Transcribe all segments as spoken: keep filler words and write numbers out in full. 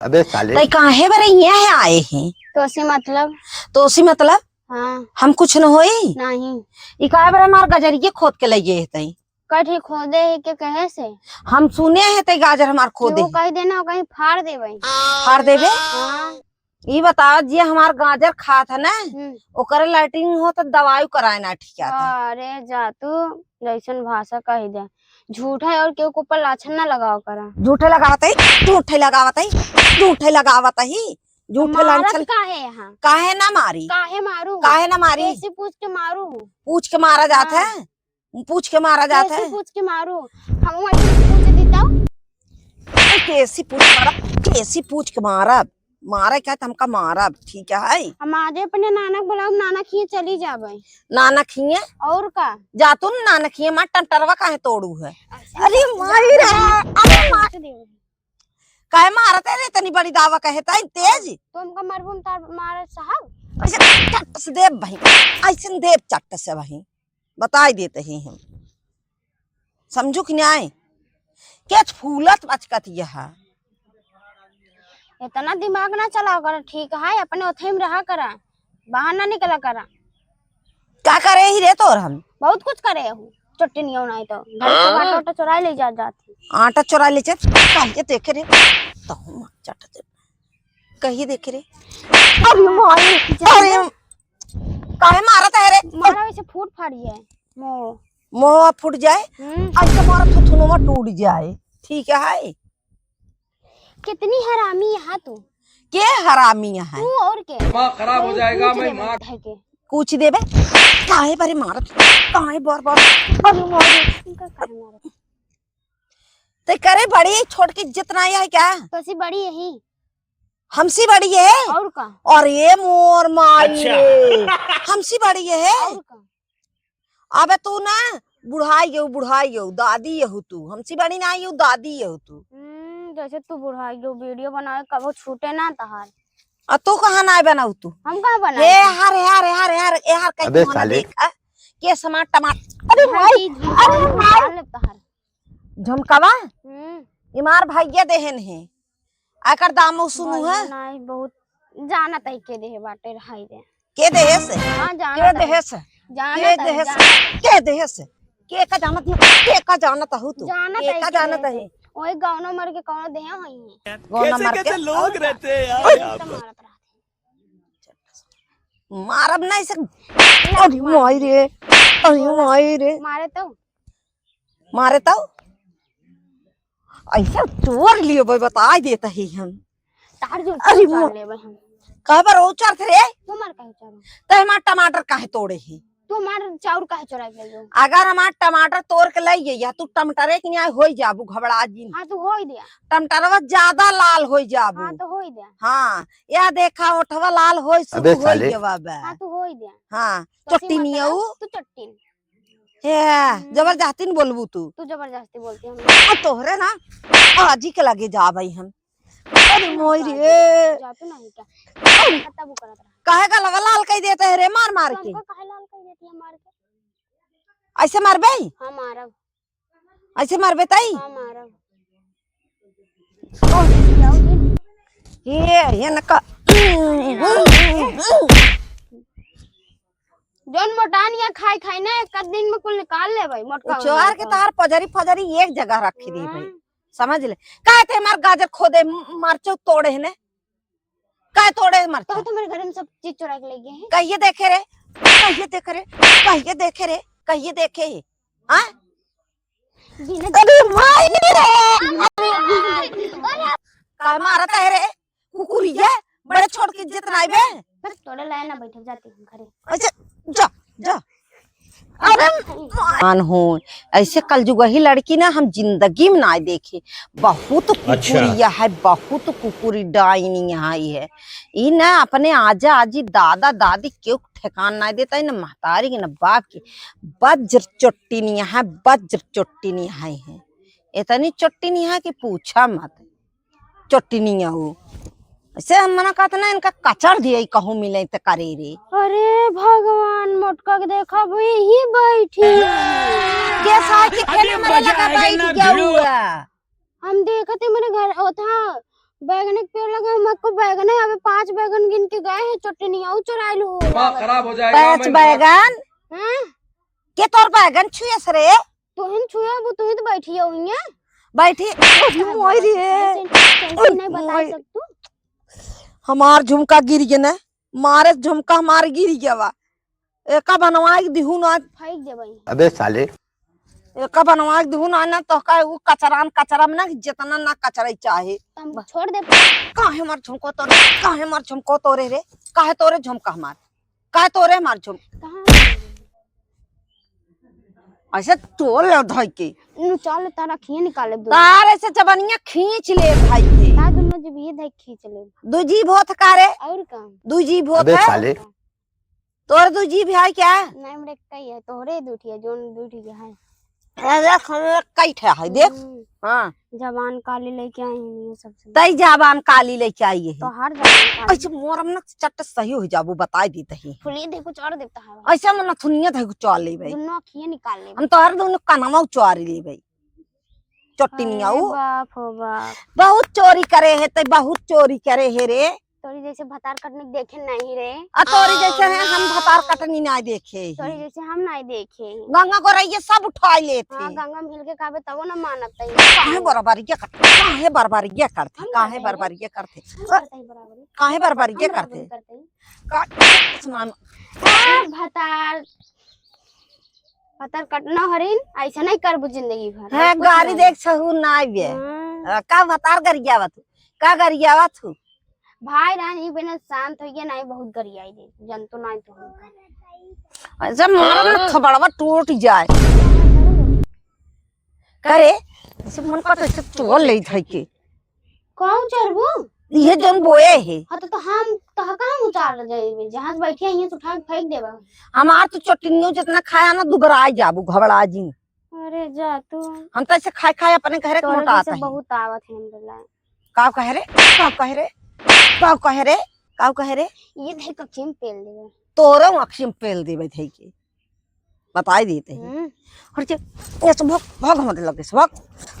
अबे साले। तई काहे बरे यहाँ है आए हैं? तोसे मतलब? तोसे मतलब? हाँ। हम कुछ न होई? नहीं। ई काहे बरे हमार गजरिये खोद के लइगे है तई? कठी खोदे है के कहे से? हम सुने है तई गाजर हमार खोदे केहू है। कह देना, कहीं फाड़ देबे। फाड़ देबे? हाँ। ई बताओ, जे हमार गाजर खात है ना, हम्म। ओकरे लैट्रिन हो तो दवाई कराए ना ठीक है। अरे जा तू, जैसन भाषा कह दे। झूठा है और केहू के ऊपर लाछन ना लगाओ करा। झूठे लगावत है, झूठे लगावत है, झूठे लगावत है, झूठे मारत लाछन। काहे यहाँ? काहे ना मारी? काहे मारू? काहे ना मारी? कैसे पूछ के मारू? पूछ के मारा जात हाँ। है, पूछ के मारा जात कैसे है। पूछ के मारू? हम वहीं पूछ देता हूँ। कैसी पूछ मारब, कैसी पूछ के मारब? मारे का त हमका मारब, ठीक है? हम आज अपने नाना के बुलाऊं, नाना खिए चली जाबे। नाना खिए? और का? जा तू न नाना खिए, मार टमटरवा काहे तोड़ू है? अच्छा, अरे माई रे, अरे मार। काहे मारत है रे, इतनी बड़ी दावा कहे तई तेज? तो हमका मारबू, हम तार मार साहब। ऐसे चट्ट से देब भाई, ऐसे देब चट्ट से भाई। बताई देते ही हम। समझू कि नाई? केच फूलत बचकत यह। इतना दिमाग ना चलाओ कर, ठीक है? अपने ओथे में रहा करा, बाहर ना निकला करा। का करे ही रे तोर हम? बहुत कुछ करे हूँ, चट्टनियों नाई तो। घर से आटा वाटा चुरा ले जा, जाती। आटा चुरा ले जा, कहिए देखे रे। तो हम चट दे। कहिए देखे रे। अरे माई, अरे काहे मारत है रे? मारा वैसे फूट फाड़ी है। मोह। मोह फूट जाए। हम्म। आज तुम्हारा थुथुनवा टूट जाए। ठीक है? कितनी हरामी यहाँ तू। के हरामी यहाँ? तू और के? दिमाग खराब हो जाएगा, मैं मार। कूच देबे। काहे बारे मारत? काहे बार बार? अरे मारे। इनका काहे मारत? ते करे बड़ी छोट की इज्जत ना है क्या? तो सी बड़ी यही। हमसी बड़ी है? और का? और ये मोर माई अच्छा। रे। हमसी बड़ी है? और का? अबे तू ना बुढ़ाई गयो, बुढ़ाई गयो, दादी यहू तू। हमसी बड़ी ना यहू, दादी यहू तू। हम्म, जैसे तू बुढ़ाई गयो, वीडियो बनावे कबो छूटे ना तहार। आ तू कहाँ ना बनाऊ तू? हम कहाँ बनाई? हे हर, हे हर, हे हर, हे हर, हे हर, कहीं अबे तू ना साले। देख, आ? के समार टमाटर। अरे भाई, अरे भाई। तहार। झमकवा? हम्म। इमार भैया देहन है। एकर दाम सुनू है? नहीं, बहुत जानत है के देहे बाटे, रहाई दे। के देहे से? हाँ, जानत के है। देहे से? जानत के है, देहे से? जानत। के देहे से? के का जानत है? के का जानत हो तू? जानत के है का के जानत देहे है? से। वही गौनो मर के कौनो देहे होई है। गौनो कैसे, मर के? कैसे लोग और रहते हैं यार यहाँ पर? मारत रहते हैं। मारब ना इसे। अरे माई रे, अरे माई रे। मारे तो? मारे तो? ऐसे तोर लियो भाई, बताई देत ही हम। तार जो अरे उचार वो लेबे हम। कह बर उचार थे रे? तू मार काहे उचार? तो हमार टमाटर काहे तोड़े ही? तू हमार चाउर काहे चोरा के ले गयो? अगर हमार टमाटर तोड़ के ले गई या तू टमाटरे के न्याय होई जाबू, घबरा जी। हाँ, तू होई दिया। टमाटरवा ज्यादा लाल होई जाबू। हाँ, तो होई दिया। हाँ, या देखा ओठवा लाल होई शुरू अबे होई साले। गवा बा। हाँ, तू होई दिया। हाँ, तो चट्टी मतलब नियाऊ। तू चट्टी। हे, हम्म। जबरदस्ती न बोलबू तू। तू जबरदस्ती बोलती है। आ, तोहरे ना आजी के लगे जा भाई हम। अरे मोई रे। जा तू नहीं क्या? पत्ता वो करत रहा। काहे का लगा लाल कह देते है रे, मार मार तो के? हमको काहे लाल कह देती है मार के? ऐसे मारबे? हाँ, मारब। ऐसे मारबे ताई? हाँ, मारब। ये, ये नका। जौन मोटान या खाई खाई ना, एक आध दिन में कुल निकाल ले भाई, मोटका उचवार के तहार पजरी फजरी एक जगह रख दी भाई। हाँ। समझ ले। काहे ते हमार गाजर खोदे, म-, मरचो तोड़े है ने? काहे तोड़े है मरचो? तो तुम्हारे घर में सब चीज चुरा के ले गए हैं। कहिए देखे रे, कहिए देखे रे, कहिए देखे रे, कहिए देखे है? हाँ? बिना अरे माई रे! अरे, काहे मारत है रे? कुकुरिया, बड़े छोट की इज्जत नाई बे। बस तोड़े लाए ना बैठे, जाती हूँ घरे। अच्छा, जा, जा। अरे मान हो, ऐसे कलजुगही लड़की ना हम जिंदगी में ना देखे। बहुत अच्छा। कुकुरिया है, बहुत कुकुरी डाइनी यहाँ ही है। ई ना अपने आजा आजी, दादा दादी केहू ठेकान ना देता है, ना महतारी के, ना बाप के। बज्र चोट्टिनिया है, बज्र चोट्टिनिया है। इतनी चोट्टिनिया है कि पूछा मत। चोट्टिनिया हो। ऐसे हम मना कहत ना, इनका कचर दिए, कहूँ मिले त करे रे। अरे भगवान, मोटका के देखा, वो यही बैठी। के साथ के खेले मरे लगा बैठ गया हुआ। हम देखते मेरे घर, ओ था, बैगन के पेड़ लगा, हमको बैगन है, अबे पाँच बैगन गिन के गए हैं, चटनी आऊ चुराई लू। दिमाग खराब हो जाएगा, पाँच बैगन? हाँ? के तोर बैगन छुएस रे? तुहिन छुए, वो तुहिन तो बैठी हो हुई है। बैठी, मोई रे। कैसे, कैसे नहीं बता सकतू? हमार झुमका गिर गया ना, मारे झुमका हमार गिर गया बा। एका बनवाई दिहू ना। फेंक देबई। अबे साले। एका बनवाई दिहू ना, ना तो का उ कचरान कचरा में ना जितना ना कचराई चाहे। हम छोड़ दे। काहे मार झुमको तोरे, काहे मार झुमको तोरे रे, काहे तोरे झुमका हमार, काहे तोरे हमार झुम। कहाँ? ऐसे तोड़ ले धई के। नु चल तारा खिए निकाले दो। तार ऐसे जबनिया खींच ले भाई के। तार दोनों जीभ ये धई खींच ले। दू जीभ होत का रे? और का? दू जीभ होत अबे है? साले। तोर दू जीभ है क्या? नहीं, मेरे कई है, तोहरे दू ठी है, जोन दू ठी है। अरे, हम कई ठे है, देख। हम्म। हाँ। जबान काली लेके आई हैं ये सबसे। तई जबान काली लेके आई है। तो हर जबान काली। ऐसे मोरम ना चट सही हो जाबू, बताई दी तही। फुली दे कुछ और देता है। ऐसे में नथुनिया दे कुछ और लेबे। दोनों अखियाँ निकाल लेबे। हम तो हर दोनों कनवा उचारी लेबे। चट्टिनिया अरे उ। बाप हो बाप। बहुत चोरी करे है, तई बहुत चोरी करे है रे। तोरी जैसे भतार कटने देखे नहीं रे। आ तोरी जैसे है, हम भतार कटनी नहीं देखे ही। तोरी जैसे हम नहीं देखे ही। गंगा गोरैया सब उठाई लेत हाँ, ही। गंगा मिल के कहबे तबो ना मानत ही। काहे बराबरिया करते, काहे बराबरिया करते, हम काहे करते ही। बराबरिया करते? हम करते ही बराबरी। काहे बराबरिया हम करते? बराबरी करते ही। का, सुना न। ए, भतार, भतार कटना हरिन, ऐसा नहीं करबू जिंदगी भर। हाँ, बस कुछ गारी नहीं। देख सहू ना आइबे। हाँ। आ, का भतार गरियावत हो? का गरियावत हो? भाई रानी बिना शांत होइए नहीं, बहुत गरियाई दे, जन तो नहीं तो हम। ऐसे मारब ना थबड़वा टूट जाए। करे, ऐसे मन का तो ऐसे चोर ले धई के। कहूँ चढ़बू? इहे जौन बोए है। हाँ, तो, तो हम, तो कहाँ उतार जाइबे? जहाँ से बैठे हैं, यहीं से उठा के फेंक देबा। हमार तो चटनियों जितना खाया ना, दुबराई जाबू, घबरा जी। अरे जा तू। हम तो ऐसे खाए खाए अपने घरे के तोरे मोटात जैसे है। बहुत आवत है हमरे ला। का कहे रे? का कहे रे? का कहे रे? का कहे रे? ये देख कखिम पेल देबे। तोरो अखिम पेल देबे धई के। बताई देते हैं। हम्म। और जे, ये सब भाग, भाग हमारे लगे से, भाग।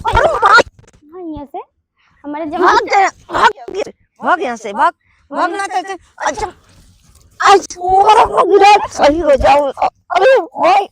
अरे माँ। हाँ, यहाँ से। हमारे जमा भाग दे, भाग, भाग यहाँ से, भाग, भाग ना कहते। अच्छा, आज मोर अपना गिरा सही हो जाओ। अरे भाई।